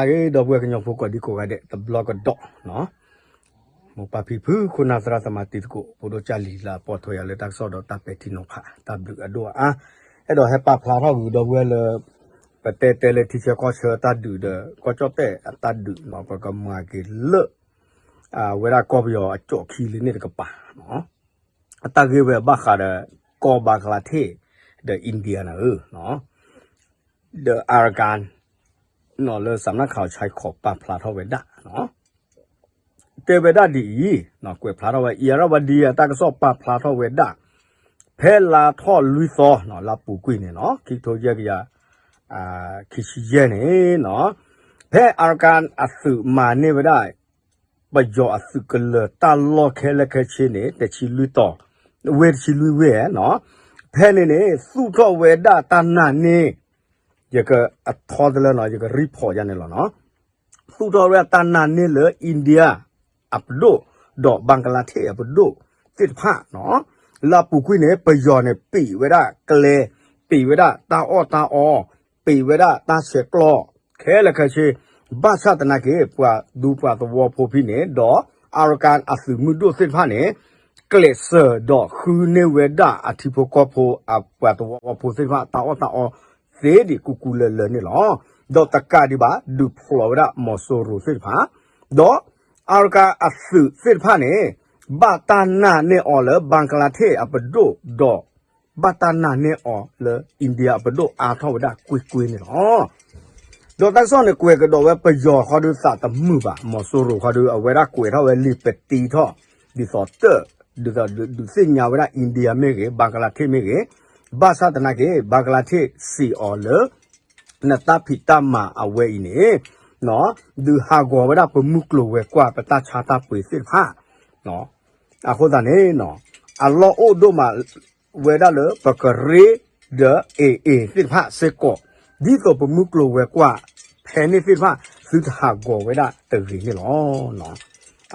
အဂ့ၤ ဒီပုၢ်ဝဲၢ်ကညီဖိကိးဒံကိးဂၤဒဲး တဘျီကဒီး, မိၢ်ပၢ်ဖံဖု ခိၣ်နၢ်သရၣ်သမါတံၤသကိး ဖိဒိၣ်ကၢ်လံၤလၢအပိာ်ထွဲယၤလၢတၢ်ကစီၣ်ဒီးတၢ်ပဲာ်ထံနီၤဖး တၢ်ဘျုးအဒိၣ်အါ, အဲၣ်ဒိးဟဲပာ်ဖျါထီၣ်ဂုာ်ဒီပုၢ်ဝဲၢ်လၢ ပတဲတဲလၢထံဆၢကီၢ်ဆၢတၢ်ဒုးဒီး ကီၢ်ကၠီၣ်တဲၣ်အတၢ်ဒုးနီၤ ပကမၤက့ၤလၢ အဝဲဒၣ်ကီၢ်ပယီၤအကၠီၣ်ခံလံန့ၣ်တကပၤ အတၢ်ဂ့ၢ်ဝဲဘၣ်ဃးဒီး ကီၢ်ဘင်္ဂလားဒေ့ရှ် ဒီး India န့ၣ်ဧၢ, ဒီး Arakan လၢစးနၣ်ခးအီၤဆဲးခိးပာ်ဖျါထီၣ်ဝဲဒၣ် တဲဝဲဒၣ်ဒ်အံၤ, ကွဲးဖျါထီၣ်ဝဲ အံၣ်ရၣ်ဝဒံအတၢ်ကစီၣ်ပာ်ဖျါထီၣ်ဝဲဒၣ်, ဖဲလါထီၣ်လွံၢ်သီ လါပူၤကွံာ်န့ၣ်နီၤ ခံကထိယဲၢ်ကယၤ ခံဆံယဲၢ်န့ၣ်နီၤ, ဖဲ Arakan အသုးမၤန့ၢ်ဝဲဒၣ် ပယီၤအသုးကလၢၤတၢ်လီၢ်ခဲလၢာ်ခဲဆ့န့ၣ် တဆံလွံၢ်တီၤ, ဝ့ၢ်တဆံလွံၢ်ဝ့ၢ်နီၤ, ဖဲန့ၣ်န့ၣ် သူၣ်ထီၣ်ဝဲဒၣ်တၢ်နာ်န့ၢ်, ယကအထီတလၢနီၤ ယကရံဖီၣ်ယါန့ၣ်လီၤနီၤ သူၣ်ထီၣ်ဝဲဒၣ်တၢ်နာ်န့ၢ်လၢ India အပဒိၣ်, ဒီး Bangladesh အပဒိၣ်သ့ၣ်တဖၣ်နီၤ, လၢအပူၤကွံာ်န့ၣ် ပယီၤန့ၣ် ပံးဝဲဒၣ်ကျဲ, ပံးဝဲဒၣ်တၢ်အီၣ်တၢ်အီ, ပံးဝဲဒၣ်တၢ်ဆဲးကျိး, ခဲလၢာ်ခဲဆ့, ဘၣ်ဆၣ်သနာ်က့ ပှၤဒူပှၤသဝီဖိဖဲန့ၣ် ဒီး Arakan အသုးမုၢ်ဒိၣ်သ့ၣ်တဖၣ်န့ၣ် ကျဲးစၢးဒီးဃုန့ၢ်ဝဲဒၣ်အထံဖိကီၢ်ဖိအပှၤသဝီဖိသ့ၣ်တဖၣ်တၢ်အီၣ်တၢ်အီ သ့ဒံးကူကူလၢာ်လၢာ်န့ၣ်လီၤ. ဒီးတကးဒံးဘၣ် ဒုးဖျိးဝဲဒၣ်မီၤစိရိၤသ့ၣ်တဖၣ်, ဒီး Arakan အသုးသ့ၣ်တဖၣ်န့ၣ် ဘၣ်တၢ်နာ်န့ၢ်အီၤလၢ Bangladesh အပဒိၣ်ဒီး ဘၣ်တၢ်နာ်န့ၢ်အီၤလၢ India အပဒိၣ်အါထီၣ်ဝဲဒၣ်ကွ့ၢ်ကွ့ၢ်န့ၣ်လီၤ. ဒီးတၢ်ကစီၣ်န့ၣ်ကွဲးကဒီးဝဲပယီၤဃီဒီးသးတမုာ်ဘၣ်, မီၤစိရိၤဃီဒီး အဝဲဒၣ်ကွဲးထီၣ်ဝဲလံာ်ပတံထီၣ်, ဒ်သိးတၢၣ်, ဒ်သိးဒုးသ့ၣ်ညါဝဲဒၣ် India မ့ၢ်ဂ့ၤ, Bangladesh မ့ၢ်ဂ့ၤ, ဘၣ်ဆၣ်သနာ်က့ Bangladesh စံးအီၤလၢ နတၢ်ဖံးတၢ်မၤအဝဲအံၤန့ၣ် ဒုးဟးဂီၤဝဲဒၣ်ပမုၢ်ကျိၤဝဲၤကွာ် ပတၢ်ဆါတၢ်ပှ့ၤသ့ၣ်တဖၣ်, အဃိသတးန့ၣ် အလီၢ်အိၣ်ဒိၣ်မးဝဲဒၣ်လၢပကရ့ဒီး AA သ့ၣ်တဖၣ်စ့ၢ်ကီး, ဒ်သိးပမုၢ်ကျိၤဝဲၤကွာ်ဖဲန့ၣ်သ့ၣ်တဖၣ် သုတဟးဂီၤဝဲဒၣ်တဂ့ၤန့ၣ်လီၤ.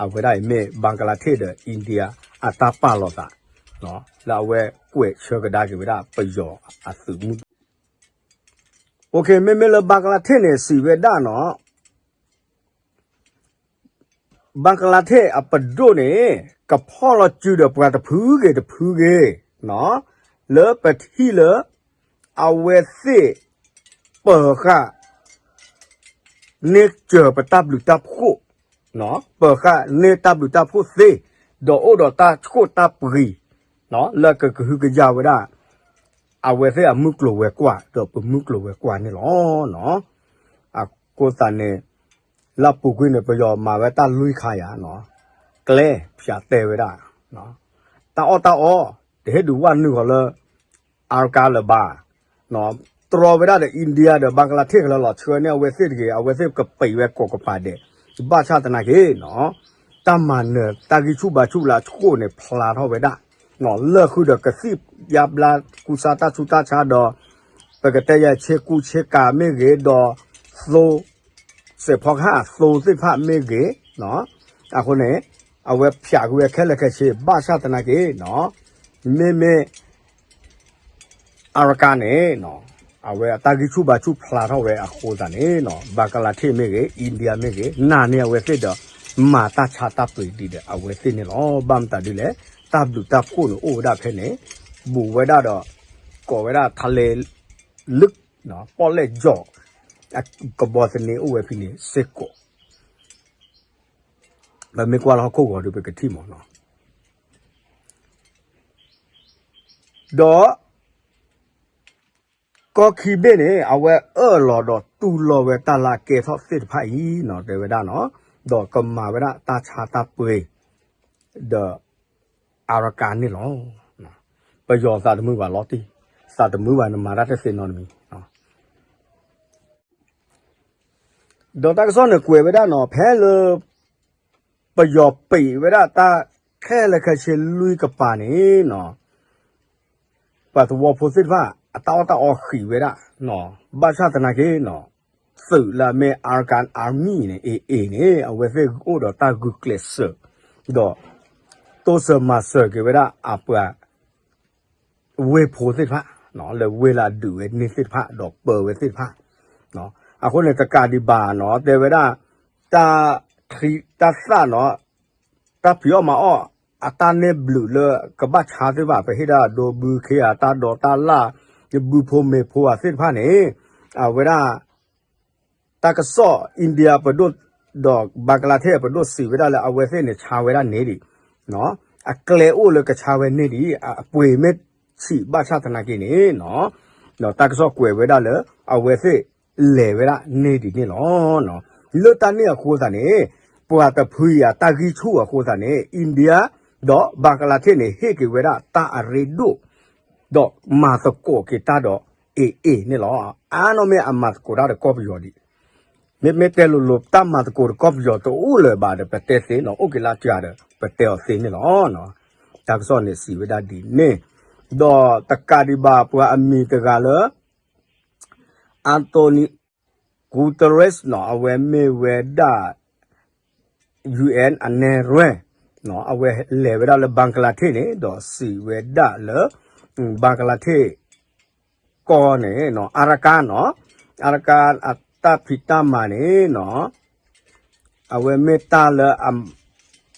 အဝဲဒၣ်အံၤမ့ၢ် Bangladesh ဒီး India အတၢ်ပာ်လီၤသး လၢအဝဲကွဲးဆၢကဒါက့ၤဝဲဒၣ်ပယီၤအသုးမုၢ်ဒိၣ် မ့မ့ၢ်လၢ Bangladesh န့ၣ် စံးဝဲဒၣ်နီၤ Bangladesh အပဒိၣ်န့ၣ် ကဖီၣ်လီၤစုဒီးပှၤတဖုဂ့ၤတဖုဂ့ၤ လၢပထံၣ်လၢ အဝဲသ့ၣ် ပၢၤဃာ် န့ၢ်စၢၤပတၢ်ဘျုးတၢ်ဖှိၣ်, ပၢၤဃာ်န့ၢ်တၢ်ဘျုးတၢ်ဖှိၣ်သ့, ဒီးအိၣ်ဒီးတၢ်ဆိၣ်တၢ်ပှ့ၤ လၢကကဟုကယာ်ဝဲဒၣ် အဝဲသ့ၣ်အမုၢ်ကျိၤဝဲၤကွာ် ဒီးပမုၢ်ကျိၤဝဲၤကွာ်န့ၣ်လီၤ. အဃိသတးန့ၣ် လၢပူၤကွံာ်န့ၣ် ပယီၤမၤဝဲတၢ်လွံၢ်ခါယၤ, ကျဲဖၠးတဲဝဲဒၣ်, တၢ်အီၣ်တၢ်အီ တဟ့ၣ်ဒုးဝဲနုာ်ဃီၤလၢ Arakan လၢၤဘၣ်, တြီဝဲဒၣ်ဒီး India ဒီး Bangladesh ကလၢလီၤဆှၢန့ၢ်အဝဲသ့ၣ်တဂ့ၤ, အဝဲသ့ၣ်ကပံးဝဲကိးကပၤဒဲး, ဘၣ်ဆၣ်သနာ်က့ တၢ်မၤနၢၤတၢ်ဂံၢ်ဆူၣ်ဘါဆူၣ်လၢအဆိၣ်န့ၣ် ဖျါထီၣ်ဝဲဒၣ်, လၢာ်ဃုာ်ဒီးကသံၣ်ယါဘျါကူစါတၢ်ဆူးတၢ်ဆါဒီး ပကတဲယၤဆ့ကူဆ့ကၤမ့ၢ်ဂ့ၤဒီး သိ စဲးဖီကဟၣ်အသိသ့ၣ်တဖၣ်မ့ၢ်ဂ့ၤ, အဃိန့ၣ် အဝဲဖၠးကွံာ်ဝဲခဲလၢာ်ခဲဆ့ ဘၣ်ဆၣ်သနာ်က့ မ့မ့ၢ် Arakan န့ၣ် အဝဲအတၢ်ဂံၢ်ဆူၣ်ဘါဆူၣ်ဖျါထီၣ်ဝဲအဃိသတးန့ၣ် Bangladesh မ့ၢ်ဂ့ၤ India မ့ၢ်ဂ့ၤ နာ်န့ၢ်အဝဲသ့ၣ်ဒီး မၤတၢ်ဆါတၢ်ပှ့ၤဒံးဒီးအဝဲသ့ၣ်န့ၣ်လီၤ. ဘၣ်မတၤဒ်လဲၣ် တၢ်ဘျုးတၢ်ဖှိၣ်န့ၣ်အိၣ်ဝဲဒၣ်ဖဲန့ၣ်, ဘူးဝဲဒၣ်ဒီး ကိးဝဲဒၣ်ထလဲလုၢ် ပီၣ်လဲၣ်ကၠီၣ် ကဘီသန့အိၣ်ဝဲဖဲန့ၣ်စ့ၢ်ကီး, ပမ့ၢ်ကွၢ်လၢဟီၣ်ခိၣ်ဂီၤဒီးပကထံၣ်မးနီၤ, ဒီး ကီၢ်ခံဘ့ၣ်န့ၣ် အဝဲအၢၣ်လီၤဒီးတူၢ်လိာ်ဝဲတၢ်လၢအကဲထီၣ်သ့ၣ်တဖၣ်အံၤနီၤ တဲဝဲဒၣ်နီၤ, ဒီးကမၤဝဲဒၣ်တၢ်ဆါတၢ်ပှ့ၤ ဒီး Arakan န့ၣ်လီၤ. ပယီၤသးတမုာ်ဘၣ်လီၤတံၢ်, သးတမုာ်ဘၣ်နမၤတၢ်တသ့နီတမံၤ ဒီးတၢ်ကစီၣ်န့ၣ်ကွဲးဝဲဒၣ်နီၤ ဖဲလၢ ပယီၤပံးဝဲဒၣ်တၢ်ခဲလၢာ်ခဲဆ့လွံၢ်ကပၤန့ၣ်နီၤ, ပှၤသဝီဖိသ့ၣ်တဖၣ် အတၢ်အီၣ်တၢ်အီဃံးဝဲဒၣ်, ဘၣ်ဆၣ်သနာ်က့နီၤ, သုးလၢအမ့ၢ် Arakan Army န့ၣ် AA န့ၣ် အဝဲသ့ၣ်အိၣ်ဒီးတၢ်ဂုာ်ကျဲးစၢး, ဒီး တိစၢၤမၤစၢၤက့ၤဝဲဒၣ်အပှၤ ဝ့ၢ်ဖိသ့ၣ်တဖၣ်, လၢဝ့ၢ်လၢအဒုးဝဲန့ၢ်သ့ၣ်တဖၣ် ဒီးပၢဝဲသ့ၣ်တဖၣ်, အဃိန့ၣ်တကးဒံးဘၣ်နီၤ တဲဝဲဒၣ် တၢ်ချံတၢ်သၣ်နီၤ တၢ်ဖံးအီၣ်မၤအီၣ် အတၢ်နဲၣ်ဘျုးလၢကဘၣ်ဆါသ့ၣ်တဖၣ် ပဟ့ၣ်ဒၣ်ဒိဘုခ့ဧါ တၢ်ဒိးတၢ်လၣ် ဘုဖိမ့ၤဖိဧါသ့ၣ်တဖၣ်န့ၣ် အဝဲဒၣ် တၢ်ကစီၣ် India ပဒိၣ် ဒီး Bangladesh ပဒိၣ်စံးဝဲဒၣ်လၢအဝဲသ့ၣ်န့ၣ်ဆါဝဲဒၣ်န့ၢ်ဒံး အကျဲအိၣ်လၢကဆါဝဲန့ၢ်ဒံး အပှ့ၤမ့ၢ်ဆံးဘၣ်ဆၣ်သနာ်က့န့ၣ်နီၤ ဒီးတၢ်ကစီၣ်ကွဲးဝဲဒၣ်လၢ အဝဲသ့ၣ်လဲၤဝဲဒၣ်န့ၢ်ဒံးန့ၣ်လီၤ. လၢတၢ်န့ၣ်အဃိသတးန့ၣ် ပှၤတဖုအံၤအတၢ်ဂံၢ်ဆူၣ်အဃိသတးန့ၣ် India ဒီး Bangladesh န့ၣ် ဟ့ၣ်က့ၤဝဲဒၣ်တၢ်အရ့ဒိၣ် ဒီးမၤသကိးက့ၤတၢ်ဒီး AA န့ၣ်လီၤ. အါနီၢ်မ့ၢ်အမၤသကိးတၢ်ဒီးကီၢ်ပယီၤဒံး မ့မ့ၢ်တဲလိၤလိၤ တၢ်မၤသကိးဒီးကီၢ်ပယီၤတအိၣ်လၢၤဘၣ်ဒီး ပတဲသ့နီၤ အိၣ်က့ၤလၢကဒီး ပတဲအီၤသ့န့ၣ်လီၤ. တၢ်ကစီၣ်န့ၣ်စံးဝဲဒၣ်ဒ်န့ၣ် ဒီးတကးဒံးဘၣ်ပှၤအမံၤတဂၤလၢ Anthony Guterres နီၤ အဝဲမ့ၢ်ဝဲဒၣ် UN အနဲၣ်ရွဲၣ် အဝဲလဲၤဝဲဒၣ်လၢ Bangladesh န့ၣ် ဒီးစံးဝဲဒၣ်လၢ Bangladesh ကီၢ်န့ၣ် Arakan နီၤ Arakan အတၢ်ဖံးတၢ်မၤန့ၣ်နီၤ အဝဲမ့ၢ်တၢ်လၢ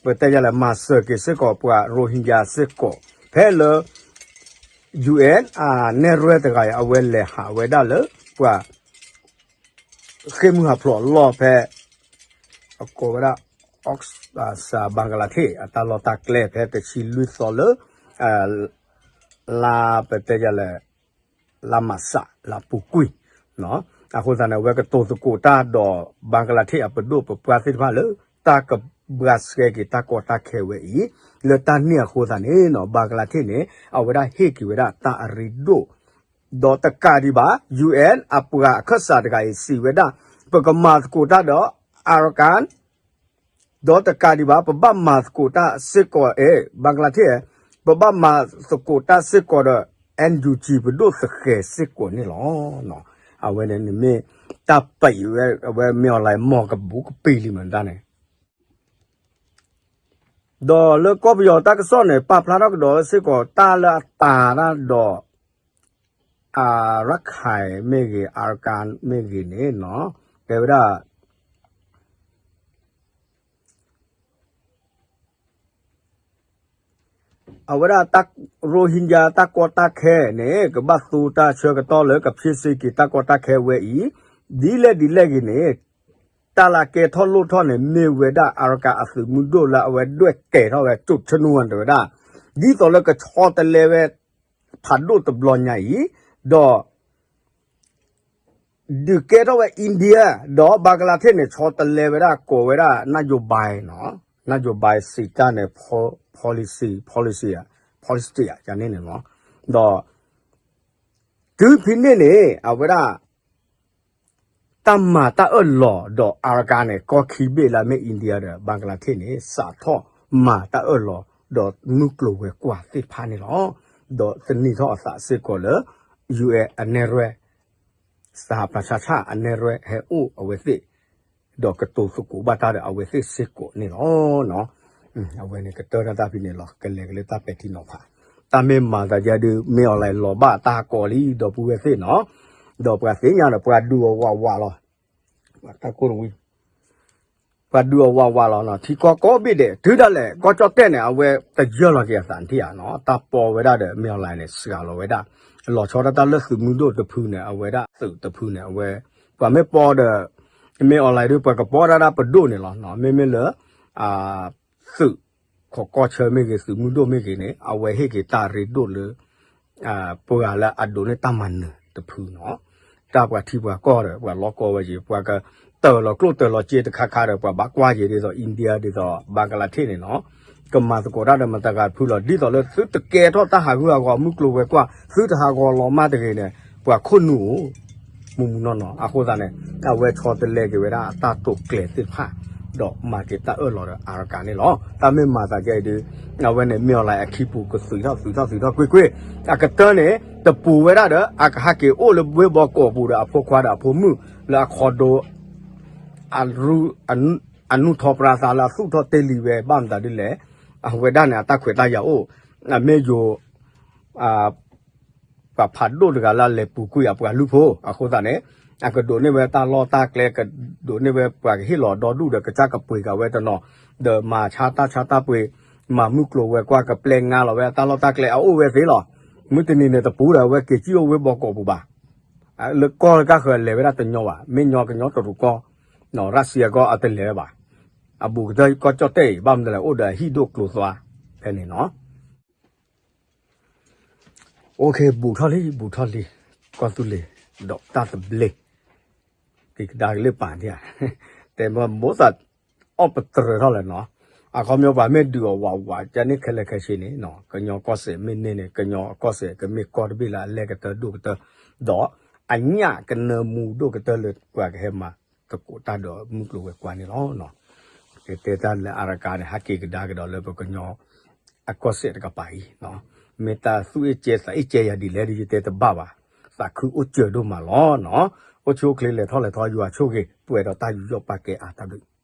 ပတဲယၤလဲၣ် မၤစၢၤက့ၤစ့ၢ်ကီးပှၤ Rohingya စ့ၢ်ကီး ဖဲလၢ UN အနဲၣ်ရွဲၣ်တဂၤအံၤ အဝဲလဲၤဟးဝဲဒၣ်လၢ ပှၤ ဃ့ၢ်မုၢ်ဟးဖျိးလီၢ်ဖဲ အကိးဝဲဒၣ် Cox's Bazar Bangladesh အတၢ်လီၢ်တၢ်ကျဲဖဲတဆံလွံၢ်သီလၢ လါပတဲယၤလဲၣ် လါမးစး လါပူၤကွံာ် အဃိသတးန့ၣ် အဝဲကတိၤသကိးတၢ်ဒီး Bangladesh အပဒိၣ်ပပှၢ်သ့ၣ်တဖၣ်လၢ တၢ်ကဘှါဆှဲက့ၤတၢ်ကီတၢ်ခဲဝဲအံၤ လၢတၢ်န့ၣ်အဃိသတးန့ၣ်နီၤ Bangladesh န့ၣ် အဝဲဒၣ်ဟ့ၣ်က့ၤဝဲဒၣ်တၢ်အရ့ဒိၣ် ဒီးတကးဒံးဘၣ် UN အပှၤအခၢၣ်စးတဂၤအံၤစံးဝဲဒၣ် ပကမၤသကိးတၢ်ဒီး Arakan ဒီးတကးဒံးဘၣ် ပဘၣ်မၤသကိးတၢ်စ့ၢ်ကီး အဲ Bangladesh ပဘၣ်မၤသကိးတၢ်စ့ၢ်ကီးဒီး NUG ပဒိၣ်သဃဲၤစ့ၢ်ကီးန့ၣ်လီၤ. အဝဲန့ၣ်မ့ၢ်တၢ်ပံးဝဲ အဝဲမ့ၢ်အီၤလဲၤမီၢ်ကဘူးကပံာ်လံမတၤန့ၣ် ဒီးလၢကီၢ်ပယီၤတၢ်ကစီၣ်န့ၣ် ပာ်ဖျါထီၣ်ကဒီးစ့ၢ်ကီးတၢ်လၢအတၤတၢ်ဒီး အရၣ်ခၢၣ်မ့ၢ်ဂ့ၤ Arakan မ့ၢ်ဂ့ၤန့ၣ်နီၤ တဲဝဲဒၣ် အဝဲဒၣ် Rohingya တၢ်ကီတၢ်ခဲန့ၣ် ကဘၣ်သူတၢ်ဆၢကတီၢ်လၢကဖံးစ့က့ၤတၢ်ကီတၢ်ခဲဝဲအံၤ ဒ်လဲၣ်ဒ်လဲၣ်ဂ့ၤန့ၣ် တၢ်လၢကဲထီၣ်လိၣ်ထီၣ်န့ၣ် မ့ၢ်ဝဲဒၣ် Arakan အသုးမုၢ်ဒိၣ်လၢအဝဲဒွဲၣ်ကဲၤထီၣ်ဝဲ ကၠိၣ်ဆနူဝဲတဝဲဒၣ် ဒ်သိးလၢကဆီတလဲဝဲ ဖးဒိၣ်တဘျီညါအံၤ ဒီး ဒုးကဲထီၣ်ဝဲ India ဒီး Bangladesh န့ၣ် ဆီတလဲဝဲဒၣ် ကိးဝဲဒၣ် နၢယိၤဘၣ်နီၤ နၢယိၤဘၣ်စံးတၢ်န့ၣ် policy policy ဧါ policy ဧါ န့ၣ်န့ၣ်လီၤ ဒီး တုၤဖဲန့ၣ်န့ၣ် အဝဲဒၣ် တၢ်မၤတၢ်အၢၣ်လီၤဒီး Arakan န့ၣ် ကီၢ်ခံဘ့ၣ်လၢအမ့ၢ် India ဒီး Bangladesh န့ၣ် စးထီၣ်မၤတၢ်အၢၣ်လီၤ ဒီးမုၢ်ကျိၤဝဲၤကွာ်သ့ၣ်တဖၣ်န့ၣ်လီၤ. ဒီးသန့ၤထီၣ်အသးစ့ၢ်ကီးလၢ UN အနဲၣ်ရွဲၣ် စဟးပၢဆါဆၣ်အနဲၣ်ရွဲၣ်ဟဲအိၣ်အဝဲသ့ၣ် ဒီးကတိၤသကိးဘၣ်တၢ်ဒီးအဝဲသ့ၣ်စ့ၢ်ကီးန့ၣ်လီၤ. အဝဲန့ၣ်ကတၢၢ်တၢ်တၢ်ဖဲန့ၣ်လီၤ ကလဲၤကလၢတၢ်ပဲာ်ထံနီၤဖး တၢ်မ့ၢ်မၤသးယဲဒုး မ့ၢ်အီၤလဲၤလီၤဘၣ်တၢ်ဟးကီးလံ ဒီပုၢ်ဝဲၢ်သ့ၣ်နီၤ ဒီးပှၤသ့ၣ်ညါဒီးပှၤဒုးအီၤဝးဝးလီၤ တၢ်ကိၢ်တဝံ ပှၤဒုးအီၤဝးဝးလီၤနီၤ ထံကီၢ်ကိးဘ့ၣ်ဒဲး တုၤဒၣ်လဲာ် ကီၢ်ကၠီၣ်တဲၣ်န့ၣ် အဝဲတယၢၢ်လီၤက့ၤအသးနထံၣ်ဧါနီၤ တၢ်ပီဝဲဒၣ်ဒီး မ့ၢ်အီၤလဲၤန့ၣ် စှၤလီၤဝဲဒၣ် လီၤဆီဒၣ်တၢ်လၢသုးမုၢ်ဒိၣ်တဖုန့ၣ် အဝဲဒၣ်သုးတဖုန့ၣ် အဝဲ ပှၤမ့ၢ်ပီဒီး မ့ၢ်အီၤလဲၤဒုး ပှၤကပီတၢ်ဒၣ်ပဒိၣ်န့ၣ်လီၤ မ့မ့ၢ်လၢ သုး ခိးကီၢ်ဆၢမ့ၢ်ဂ့ၤ သုးမုၢ်ဒိၣ်မ့ၢ်ဂ့ၤန့ၣ် အဝဲဟ့ၣ်က့ၤတၢ်ရ့ဒိၣ်လၢ ပှၤလၢအဒိးန့ၢ်တၢ်မၤနၢၤတဖုနီၤ တၢ်ပှၤထံပှၤကီၢ်ဒီး ပှၤလီၢ်ကီၢ်ဝဲယံၤ ပှၤကတၢၢ်လီၤကျိၣ်တၢၢ်လီၤစ့တခါခါဒီး ပှၤဘၣ်ကွၢ်ယံၤဒ်သိး India ဒ်သိး Bangladesh န့ၣ်နီၤ ကမၤသကိးတၢ်ဒီးမတၤတဂၤတဖုလီၤ ဒ်သိးလၢသုတကဲထီၣ်တၢ်ဟးဂူာ်ဟးဂီၤမုၢ်ကျိၤဝဲၤကွာ် သုတဟးဂီၤလီၤမၢ်တဂ့ၤန့ၣ် ပှၤခိၣ်နူာ်အိၣ် မူမူနီၢ်နီၢ် အဃိသတးန့ၣ် အဝဲဆီတလဲက့ၤဝဲဒၣ်အတၢ်တိာ်ကျဲၤသ့ၣ်တဖၣ် ဒီးမၤက့ၤတၢ်အၢၣ်လီၤဒီး Arakan န့ၣ်လီၤ တၢ်မ့ၢ်မၤသးဒ်အံၤဒုး အဝဲန့ၣ် မ့ၢ်အီၤလဲၤအခံပူၤကသုးထီၣ်သုးထီၣ်သုးထီၣ်ကွ့ၢ်ကွ့ၢ် အကတၢၢ်န့ၣ် တပူၤဝဲဒၣ်ဒီး အကဟဲက့ၤအိၣ်လၢဘှ့ၣ်ဘီကိးပူၤဒီးအဖိခွါဒီးအဖိမုၣ်လၢအခီဒိ အနုၢ်ထီၣ်ပြါသးလၢအသူၣ်ထီၣ်တ့ၢ်လံဝဲ ဘၣ်မတၤဒ်လဲၣ် အဝဲဒၣ်န့ၣ် အတၢ်ခွဲးတၢ်ယာ်အိၣ် အမ့ၢ်ယိၤ ပှၤဖးဒိၣ်တဂၤလၢအလဲၤပူၤကွံာ်အပှၤလုၢ်ဖိ အဃိသတးန့ၣ် အကဒိးန့ၢ်ဝဲတၢ်လီၢ်တၢ်ကျဲ ကဒိးန့ၢ်ဝဲပှၤကဟ့ၣ်လီၤဒီဒူၣ်ဒီး ကစၢ်ကပှ့ၤကးဝဲတနီၤ, ဒီးမၤဆါတၢ်ဆါတၢ်ပှ့ၤ, မၤမုၢ်ကျိၤဝဲၤကွာ် ကပျဲငါလီၤဝဲအတၢ်လီၢ်တၢ်ကျဲ အအိၣ်ဝဲသ့လီၤ. မုၢ်တနံၤန့ၣ်တပူၤဒီး အဝဲက့ၤကံၣ်အိၣ်ဝ့ၢ်ဘီကီးပူၤဘၣ်. လၢကီၢ်တကၢ်ဃၢၤလဲၤဝဲဒၣ်တညီဘၣ်, မ့ၢ်ညီကညီတရူးကီၢ်, ရၢၡံယၤကီၢ်အတလဲၤဝဲဘၣ်. အဘူးကတၢၢ်ကီၢ်ကၠီၣ်တဲၣ်အံၤ ဘၣ်မနုၤလဲၣ် အိၣ်ဒီးအဟံၣ်ဒိၣ်ကျိၤသွါဖဲန့ၣ်နီၤ. အိၣ်ခ့ ဘူးထီၣ်လံ ဘူးထီၣ်လံ, ကီၢ်သူလ့ၤ ဒီးတၢ်သဘျ့ က့ၤကဒါက့ၤလၢပာ်ဒံးဧါ, တဲမိၢ်သး အီၣ်ပတြၢၤထီၣ်လဲၣ်နီၤ. အခီပညီပှၤမ့ၢ်ဒုးအီၤဝးဝး ကန့ၣ်ခဲလၢာ်ခဲဆ့န့ၣ် ကညီကီၢ်စဲၣ်မ့ၢ်န့ၢ်န့ၣ် ကညီကီၢ်စဲၣ်ကမ့ၢ်ကီၢ်တဘ့ၣ်လၢအလဲၤကတၢၢ်ဒိၣ်ကတၢၢ်, ဒီးအညၣ်ကနၢမူဒိၣ်ကတၢၢ်လၢပှၤကဟဲမၤသကိးတၢ်ဒီးမုၢ်ကျိၤဝဲၤကွာ်န့ၣ်လီၤ. ကတဲတၢ်လၢအရကၤန့ၣ် ဟဲက့ၤကဒါကဒီးလၢပကညီ အကီၢ်စဲၣ်တကပၤအံၤ, မ့ၢ်တၢ်သူၣ်အ့ၣ်ကဲသးအ့ၣ်ကဲယၤဒ်လဲၣ်ဒီး ယတဲတဘၣ်ဘၣ်, သးခုအိၣ်စၢၤဒိၣ်မးလီၤနီၤ. အိၣ်ဆူၣ်အိၣ်ချ့လဲၤထီၣ်လဲၤထီ ယွၤဆိၣ်ဂ့ၤ ပှဲၤဒီးတၢ်ယူးယီၣ်ပာ်ကဲအါတၢ်ဘျုး